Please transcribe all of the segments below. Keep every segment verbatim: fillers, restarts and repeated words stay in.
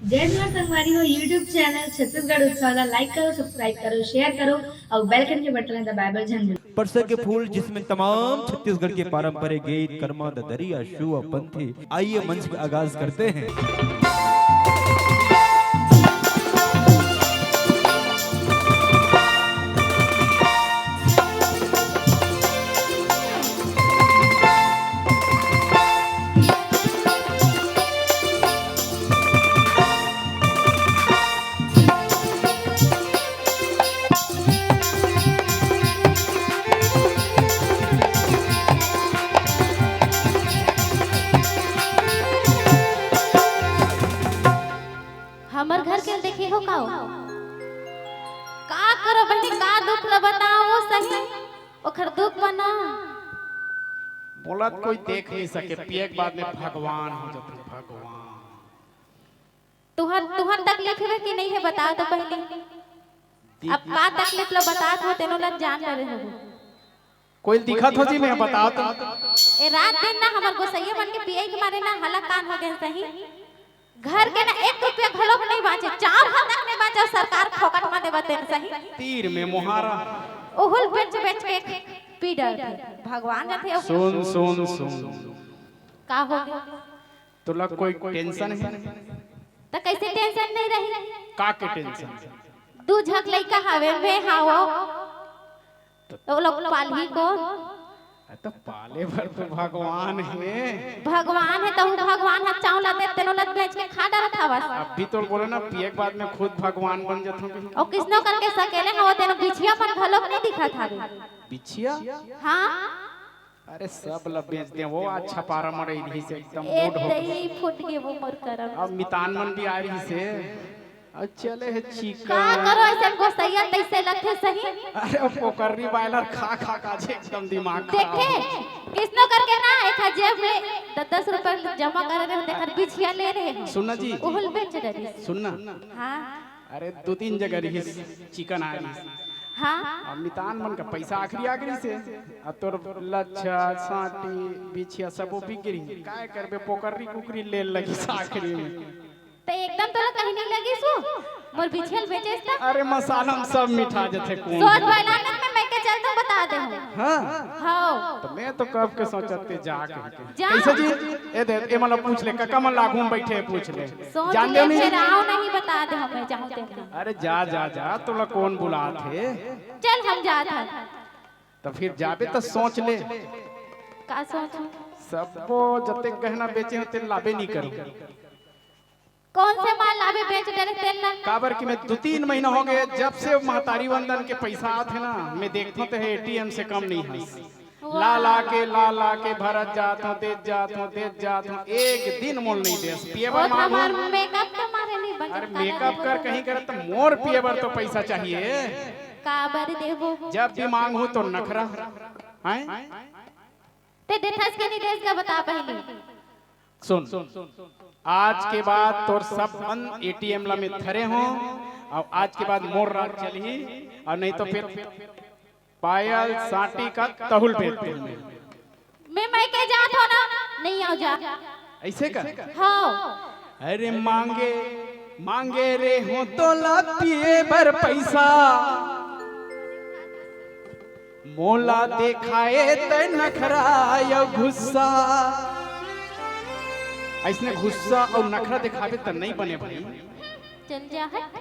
जय जोहार संगवारी हो, YouTube चैनल छत्तीसगढ़ उत्सव ला like करो, subscribe करो, share करो अउ bell icon के बटन ला दबाए बर झन भूलो। परसा के फूल, जिसमें तमाम छत्तीसगढ़ के पारंपरिक गीत, करमा, ददरिया, छुआ, पंथी। आइए, मंच का आगाज करते हैं। हमर घर के देखे हो का हो? का करो बहिनी, का दुख ल बताओ सही, ओखर दुख बना। बोलत कोई देख नहीं सके, पिए के बाद में भगवान हो जाते, भगवान। तुहर, तुहर तकलीफ हे कि नहीं हे, बताओ तो पहले। अब का तकलीफ ल बतात हो, तेनो ल जान डरे हो। कोई दिखत हो जी, मैं बताओ तो। ए रात दिन ना हमर गोसैया मन के पिए के मारे ना हलाकान हो गए सही। घर के ना एक रुपया घलो नहीं बांचे, चाउर भात तक नहीं बांचे, सरकार फोकट में देवत हे सही। तीर में मोहारा। ओहुल बेच बेच के पी डरथे। भगवान जाथे। सुन, सुन, सुन। का हो गया? तोला कोई टेंशन हे? त कैसे टेंशन नहीं रही? का के टेंशन? दू झक लइका हवे, मैं हावो। त ओ लोग पालही कोन? अ, त पाले बर तो भगवान हे। भगवान हे, तहूं भगवान ह चाउर ला दे, तेनो ला बेच के खा डरत हवस। अभी तो बोले ना, पिए के बाद में खुद भगवान बन जाथों कहीं। अउ किसनो करके सकेले हवो, तेनो बिछिया मन घलोक नहीं दिखत हवे। बिछिया? हाँ। अरे, सब ल बेच दे, वो अच्छा पारा मड़ई रहिस, एकदम ए मूड हो। दई फूट गे वो मोर करम। अब मितान मन भी आए रहिस हे। अब चले हे चिकन। का करो, ऐसे गोसैया तैसे लगथे सही। अरे, वो पोकर्री बॉयलर खा खा का जे एकदम दिमाग खराब देखे, हो। किसनो करके ना, एक जेब में दस दस रुपया जमा करे रहे, तेखर बिछिया ले रहे हो। सुन ना जी। उहुल बेच डरिस। सुन ना। हाँ। अरे, दू तीन जगह रहिस, चिकन आ रहिस। हाँ। अब मितान मन का पैसा आखिरी आ गिस हे। अब तोर लच्छा, सांटी, बिछिया सबो बिक गिस हे। काय करबे, पोकर्री कुकरी ले लगिस आखिरी में। त एकदम तोला कहीं नहीं लगिस हो, मोर बिछिया ल बेचेस त? अरे, मसाला में सब मिठा जथे, कौन सोच बैलानत में मैं के चल तो बता दे हूँ। हाँ। हाँ। त मैं तो कब के सोचत ते जा कह के। जा। कैसे जी? ए दे, ए मतलब पूछ ले, कका मन लागू में बैठे हैं, पूछ ले। सोच जान ले, दे नहीं? फिर आओ नहीं बता दे हमें, जाऊं तेरे। अरे जा, जा, जा, तोला कौन बुलात हे? चल हम जात हन। त फिर जाबे त सोच ले। का सोचूं? सबो जते गहना बेचे हो, ते लाबे नहीं करो। कौन से माल लाबे बेच डरे तेल ला? काबर कि मैं दू तीन महीना हो गए, जब से महतारी वंदन के पैसा आत हे ना, मैं देखत हों ते एटीएम से कम नहीं हस। वाह। ला ला के, ला ला के भरत जात हों, देत जात हों, देत जात हों, एक दिन मोल नहीं देस। पिए बर ओ मांगू। हमार मेकअप के मारे नहीं बने, अरे काला मेकअप देखो कर तो। कहीं करत, मोर पिए बर तो पैसा चाहिए। काबर देबो? जब भी मांगू तो नखरा। हैं? ते देथस के नहीं देस का बता पहले। सुन, आज के बाद तोर सब मन एटीएम ला में धरे हों, अउ आज के बाद मोर राज चलही, अउ नहीं तो फिर पायल सांटी का तहुल बेच दूं मैं। मैं मइके जात हों ना, नहीं आओ जा। ऐसे का? हाँ। अरे मांगे, मांगे रे हों तोला पिए बर पैसा, मोला देखाए ते नखरा अउ गुस्सा। ऐसने गुस्सा अउ नखरा देखाबे त नहीं बने भाई। चल जा हट।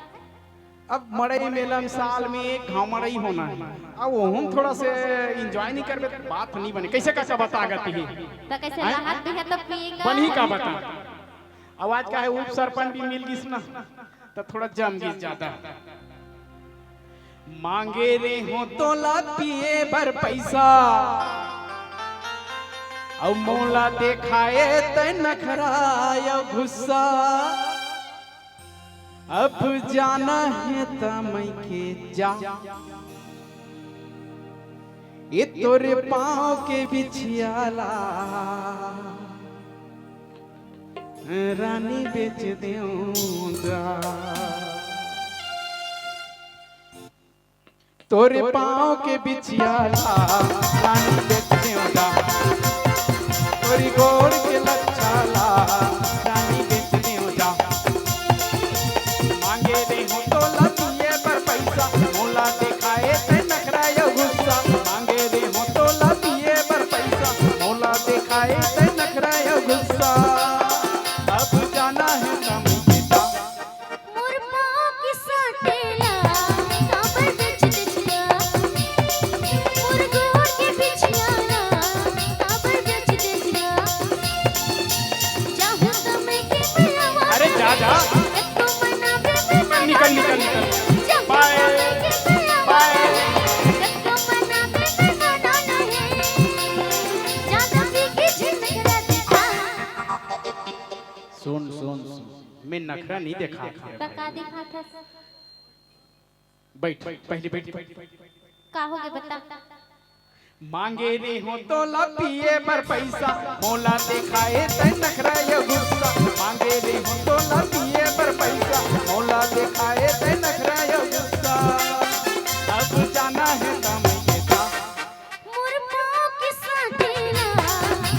अब मड़ई मेला में साल में एक घांव मड़ई होना हे, अब ओहू में थोड़ा से enjoy नहीं करबे त बात नहीं बने। कैसे कैसे बता गति ही? त कैसे हैं? राहत भी हे त पिएगा। बनही का बता? अब आज का हे, उप सरपंच भी मिल गिस ना, त थोड़ा जम गिस ज्यादा। मांगे रे हों तोला पिए बर पैसा, अउ मोला देखाए ते नखरा अउ गुस्सा। अब जाना हे त मइके जा, ए तोरे पाँव के बिछिया ला रानी बेच देंव गा। तोरे पाँव के बिछिया ला रानी बेच देंव गा। तोरी गोड़ के लच्छा ला रानी बेच देंव गा। दे हो तोला दिए बर पैसा, मोला देखाए ते नखरा अउ गुस्सा। मांगे दे हो तोला दिए बर पैसा, मोला देखाए ते नखरा अउ गुस्सा। अब जाना हे तमन के ता। मोर पाँव के साटेला काबर बेच देचगा? मोर गोड़ के बिछियाला काबर बेच देचगा? जाहूं त मैं के मिलवा अरे जा, जा। एको मना बे मैं निकल, निकल, निकल। जाहूं त बाय। मैं के मिलवा बाय। एको मना बे मैं माना नहीं। जादा पी के झिटक रहता। सुन, सुन, सुन। मैं नखरा नहीं देखा। त का देखा था? बैठ, पहले बैठ। का होगे बता? मांगे रे हो तोला पिए बर पैसा, मोला देखाए ते नखरा अउ गुस्सा। मांगे रे हो तोला पिए बर पैसा, मोला देखाए ते नखरा अउ गुस्सा। अब जाना हे तमन के ता। मोर पाँव के साटेला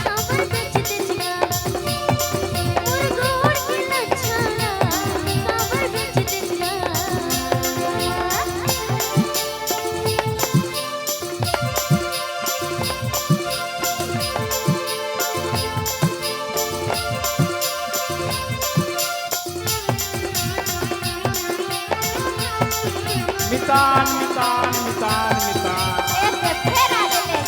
काबर बेच देचगा? मोर गोड़ के लच्छाला काबर बेच देचगा? मितान, मितान, मितान, मितान। ए, से फेर आ गेले।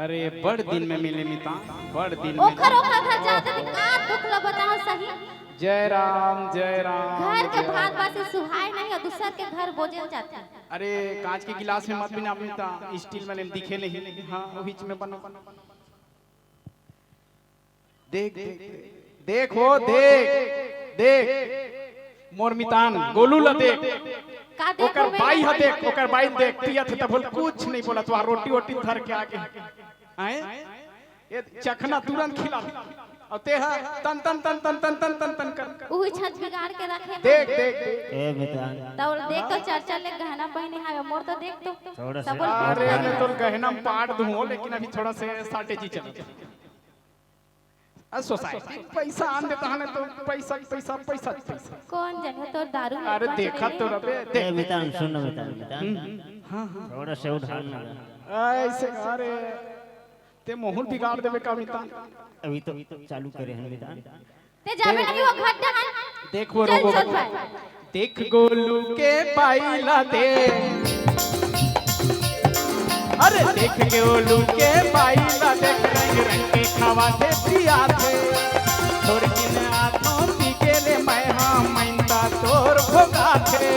अरे, बड़ दिन में मिले मितान, बड़ दिन में। ओखर, ओखर घर जाते थे, का दुख ल बताओ सही। जय राम, जय राम, घर के जय भात राम। बासी सुहाय नहीं, अउ दूसर के घर बोजे ल जाते। अरे, कांच के गिलास में मत बिना मितान, स्टील में दिखे नहीं। हाँ, वही में बनो। देख, देख, देख, देख हो, देख, देख। मोर मितान, गोलू ला देख। का देखो ओकर मैं? बाई हा देख, ओकर बाई देख, पियत हे तब कुछ नहीं बोला, तोहार रोटी वोटी धर के आगे। आए? ये चखना तुरंत खिला। अउ ते हा तन, तन, तन, तन कर। उही छत बिगाड़ के रखे। देख, देख, देख। ए मितान। तब देख तो चार चार ले गहना पहिने हावे, मोर तो देख तो। थोड़ा सा। सबल अरे, मैं तो गहना में पाट दूं, लेकिन अभी थोड़ा से shortage ही चलत। आ, सोसाइटी पैसा आन देता है ना, तो पैसा, पैसा, पैसा, पैसा। कौन जगह तोर दारू में अरे, पाँच देखा ले तो ले। रबे, ए, देख। मितान, सुन ना, मितान, मितान। हम्म, हाँ, हाँ। थोड़ा से उधार ना। ऐसे, अरे, ते माहौल बिगाड़ देबे का, मितान? अभी तो चालू करे हैं, मितान। ते जाबे नहीं वो घाट डहन। देख वो चल, रोगो चल बता। भाई। देख गोलू के बाई ला दे। अरे देख गोलू के बाई ला देख, रंग रंग के खवाथे पियाथे। थोरकिन आथों पी के ले मैं हा, मइनता तोर भोगाथे।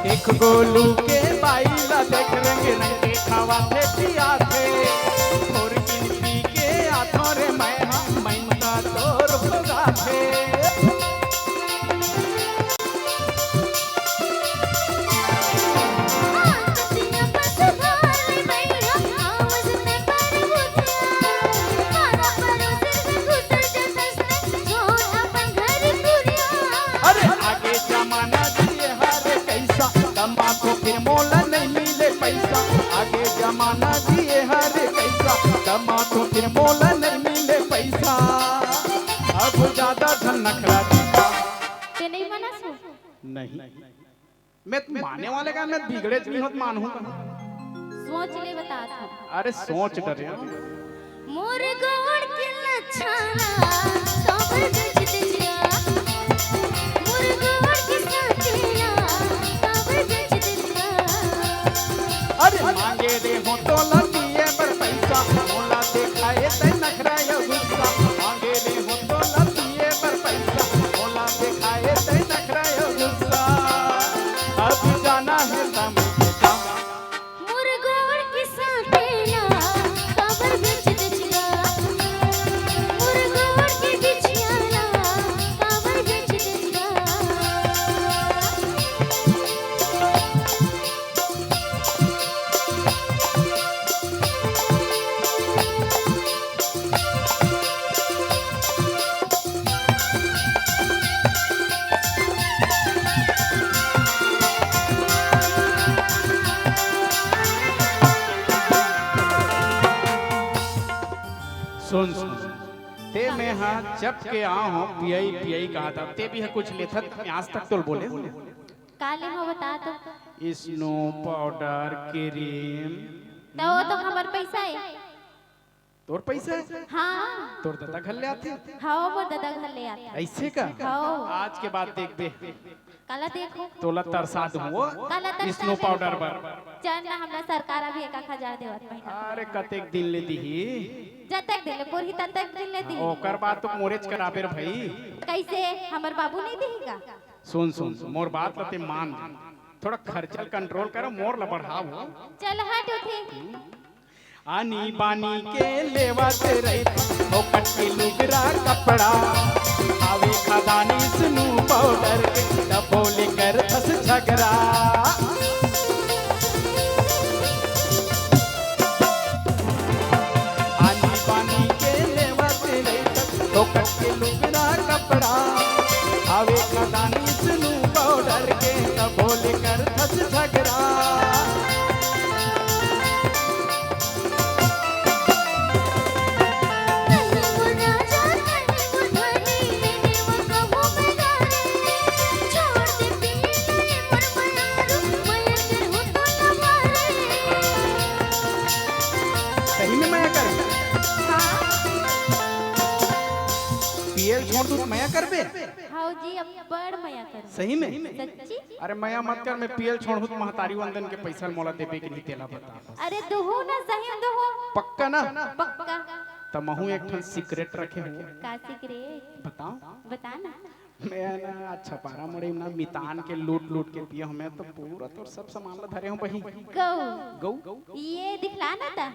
देख गोलू के बाई ला देख, रंग रंग के खवाथे पियाथे। थोरकिन पी के आथों रे मैं हा, मइनता तोर भोगाथे। अरे आगे जमाना दिए हरे कइसा, दमा तो फिर मोला नहीं मिले पइसा। आगे जमाना दिए हरे कइसा, दमा तो फिर मोला नहीं मिले पइसा। अब ज्यादा झन नखरा दिखा। ते नहीं मानस हो? नहीं। मैं तो माने वाले का, मैं बिगड़े नहीं होत, मानहूं। सोच ले, बतात हूं। अरे सोच डरे। मोर गोड़ के लच्छाला काबर बेच देचगा? मोर गोड़ के साटेला काबर बेच देचगा? अरे मांगे रे हो तोला दिए बर पइसा, मोला देखाए ते नखरा अउ गुस्सा। मांगे रे हो तोला दिए बर पइसा, मोला देखाए ते नखरा अउ गुस्सा। अब जाना हे तमन के ता। मोर गोड़ के साटेला काबर बेच देचगा? मोर गोड़ के बिछियाला काबर बेच देचगा? सुन सुन, ते मैं हा जब के आ हो पियई पियई कहा था, ते भी हा कुछ लेथत, आज तक तोल बोले हो? का ले हो बता तो। Snow powder, cream. तो वो तो हमर पैसा है। तोर पैसा है? हाँ। तोर दादा घर ले आथे? हाँ, मोर दादा घर ले आता। ऐसे का? हाँ। आज के बाद देखबे। काला देखो। तोला तरसा दूं वो। काला तरसा स्नो दे। पाउडर बर। चल ना, हमरा सरकार अभी एक आख हजार देवत महीना। अरे कतेक दिन ले दिही? जतक दिन ले पूरी ततक दिन ले दिही। ओकर बाद तो मोरेच कराबे रे भाई। कैसे? हमर बाबू नहीं दिही का? सुन सुन, मोर बात ल ते मान। थोड़ा खर्चा ल कंट्रोल कर, मोर ल बढ़ाव। चल हट उठे। आनी बानी के लेवत रहित, फोकट के लुगरा कपड़ा। आवे खदानी स्नो पाउडर के, तबो ले करथस झगरा। आनी बानी के लेवत रहित, फोकट के लुगरा कपड़ा। आवे खदानी स्नो पाउडर के, तबो ले करथस झगरा। सही में मया कर। हाँ। पियल छोड़ दूं त मया करबे? हाँ जी, अब बड़ मया कर। सही में? सच्ची? अरे मया मत कर, मैं पियल छोड़हूं त महतारी वंदन के पैसा ल मोला देबे कि नहीं, तेला बता बस। अरे दुहू ना, सही में दुहू। पक्का ना? पक्का। त महू एक ठन सीक्रेट रखे हूं। का सीक्रेट? बताओ। बता ना। मैं ना छपारा मड़ई ना मितान के लूट लूट के पिए हूं, मैं तो पूरा तोर सब सामान ला धरे हूं बही। गऊ। गऊ? ये दिखला ना ता।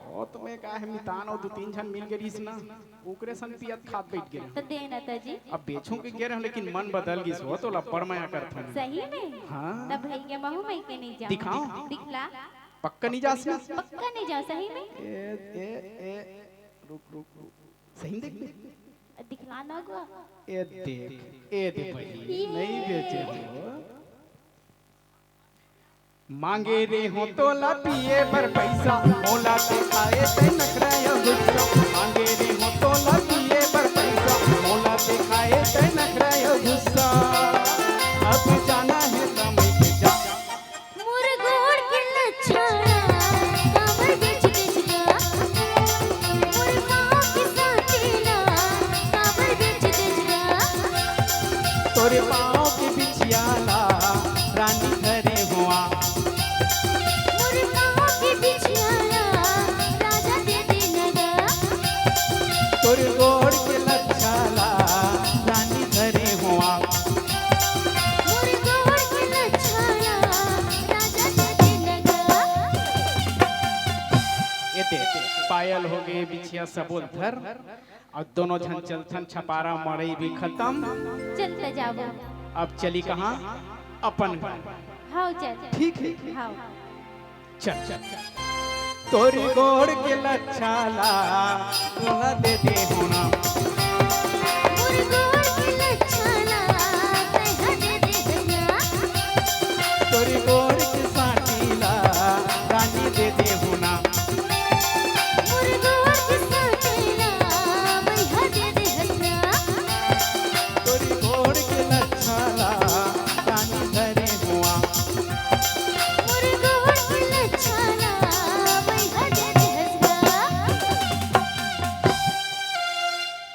वो तो मैं का है, मितान अउ दू तीन झन मिल गे रहिस ना, ओकरे संग पियत खात बैठ गे तो रहूं। दे ना ता जी। अब बेचहूं के गे रहूं, लेकिन मन बदल गिस हो, तो लपड़ मया करथन। सही में? हाँ। तब भई के महू मई के नहीं जाऊं। दिखाओ। दिखला। पक्का नहीं जास ना? पक्का नहीं जाऊं, सही में? ए, ए, ए, रुक, रुक, रुक। सही में देख ले। दिखला ना गो। ए देख, ए दे बही, ये। नहीं बेचे हो। मांगे रे हो तोला पिए बर पैसा, मोला दिखाए ते नखरा या गुस्सा। मांगे रे हो तोला पिए बर पैसा, मोला दिखाए ते नखरा या गुस्सा। अब जाना है समय के जा। मोर गोड़ के लच्छा ला, काबर बेच देस गा? मोर पाँव के साटेला, काबर बेच देस गा? तोरे पाँव के बिछिया ला, रानी धरे हों आ। मोर पाँव के बिछिया ला, राजा दे दे न गा। तोरे गोड़ के लच्छा ला, रानी धरे हों आ। मोर गोड़ के लच्छा ला, राजा दे दे न गा। ए दे, पायल हो गे, बिछिया सबो ल धर, अउ दोनों झन चलथन, छपारा मड़ई भी खतम। चलते जाबो। अब चली कहाँ? अपन घर। हाँ, चल। ठीक है। हाँ। चल, चल। तोरी गोड़ के लच्छा ला, तोला दे दे हों ना। मोर गोड़